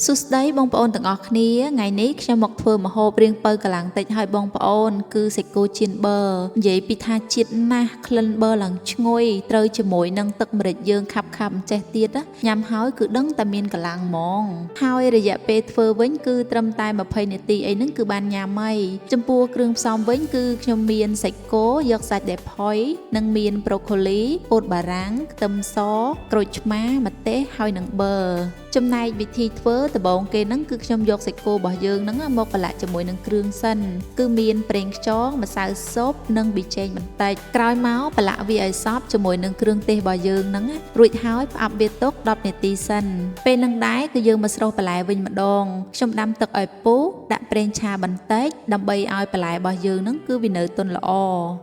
សួស្តីបងប្អូនទាំងអស់គ្នាថ្ងៃនេះខ្ញុំមកធ្វើម្ហូបរៀងពៅកម្លាំងតិចឲ្យបងប្អូនគឺសាច់គោចៀនប៊័រនិយាយពីថាជាតិណាស់ក្លិនប៊័រឡើងឈ្ងុយត្រូវជាមួយនឹងទឹកម្រេចយើងខាប់ខាប់អញ្ចេះទៀតណាញ៉ាំហើយគឺដឹងតែមានកម្លាំងហ្មងហើយរយៈពេលធ្វើវិញគឺត្រឹមតែ20នាទីអីហ្នឹងគឺបានញ៉ាំហើយចំពោះគ្រឿងផ្សំវិញគឺខ្ញុំមានសាច់គោយកសាច់ដែលផុយនិងមានប្រូកូលីពោតបារាំងខ្ទឹមសក្រូចឆ្មាម្ទេសហើយនិងប៊័រចំណែកវិធីធ្វើដំបូងគេហ្នឹងគឺខ្ញុំយកសាច់គោរបស់យើងហ្នឹងមកប្រឡាក់ជាមួយនឹងគ្រឿងសិនគឺមានប្រេងខ្យងម្សៅស៊ុបនិងប៊ីចេងបន្តិចក្រោយមកប្រឡាក់វាឲ្យសព្វជាមួយនឹងគ្រឿងទេសរបស់យើងហ្នឹងរួចហើយផ្អាប់វាទុក10នាទីសិនពេលហ្នឹងដែរគឺយើងមកស្រុះបន្លែវិញម្ដងខ្ញុំដាំទឹកឲ្យពុះដាក់ប្រេងឆាបន្តិចដើម្បីឲ្យបន្លែរបស់យើងហ្នឹងគឺវានៅទន់ល្អ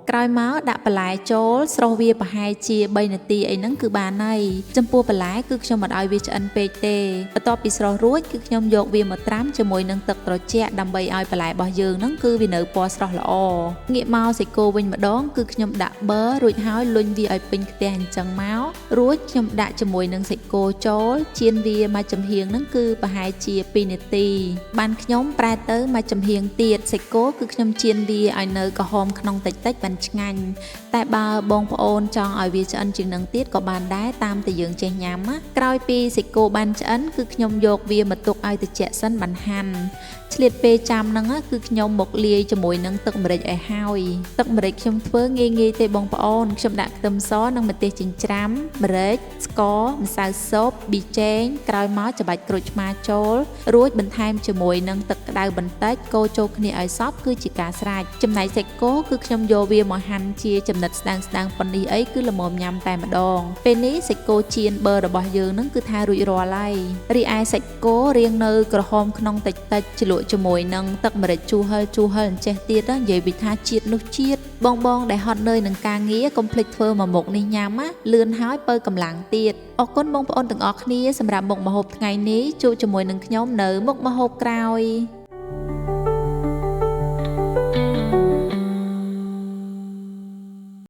ក្រោយមកដាក់បន្លែចូលស្រុះវាប្រហែលជា3នាទីអីហ្នឹងគឺបានហើយចំពោះបន្លែគឺខ្ញុំមិនឲ្យវាឆ្អិនពេកទេបន្ទាប់ពីស្រុះរួចគឺខ្ញុំយកវាមកត្រាំជាមួយនឹងទឹកត្រជាក់ដើម្បីឲ្យបន្លែរបស់យើងហ្នឹងគឺវានៅពណ៌ស្រស់ល្អងាកមកសាច់គោវិញម្ដងគឺខ្ញុំដាក់ប៊័ររួចហើយលុញវាឲ្យពេញខ្ទះអញ្ចឹងមករួចខ្ញុំដាក់ជាមួយនឹងសាច់គោចូលចៀនវាមួយចំហៀងហ្នឹងគឺប្រហែលជា2នាទីបានខ្ញុំប្រែទៅមួយចំហៀងទៀតសាច់គោគឺខ្ញុំចៀនវាឲ្យនៅក្រហមក្នុងតិចតិចបានឆ្ងាញ់តែបើបងប្អូនចង់ឲ្យវាឆ្អិនជាងនឹងទៀតក៏បានដែរតាមតែយើងចេះញ៉ាំណាក្រោយពីសាច់គោបានឆ្អិនគឺខ្ញុំយកវាមកទុកឲ្យត្រជាក់សិនបានហាន់ឆ្លៀតពេលចាំហ្នឹងគឺខ្ញុំមកលាយជាមួយនឹងទឹកម្រេចឲ្យហើយទឹកម្រេចខ្ញុំធ្វើងាយងាយទេបងប្អូនខ្ញុំដាក់ខ្ទឹមសនិងម្ទេសចិញ្ច្រាំម្រេចស្ករម្សៅស៊ុបប៊ីចេងក្រោយមកច្របាច់ក្រូចឆ្មាចូលរួចបន្ថែមជាមួយនឹងទឹកក្តៅបន្តិចកូរចូលគ្នាឲ្យសព្វគឺជាការស្រេចចំណែកសាច់គោគឺខ្ញុំយកវាមកហាន់ជាចំណិតស្ដើងស្ដើងប៉ុណ្នេះអីគឺល្មមញ៉ាំតែម្ដងពេលនេះសាច់គោចៀនប៊័ររបស់យើងនឹងគឺថារួចរាល់ហើយរីឯសាច់គោរៀងនៅក្រហមក្នុងតិចតិចជ្លក់ជាមួយនឹងទឹកម្រេចជូរហិលជូរហិលអញ្ចេះទៀតនិយាយពីថាជាតិនោះជាតិបងបងដែលហត់នឿយនឹងការងារកុំភ្លេចធ្វើមួយមុខនេះញ៉ាំណាលឿនហើយពៅកម្លាំងទៀតអរគុណបងប្អូនទាំងអស់គ្នាសម្រាប់មុខម្ហូបថ្ងៃនេះជួបជាមួយនឹងខ្ញុំនៅមុខម្ហូបក្រោយ។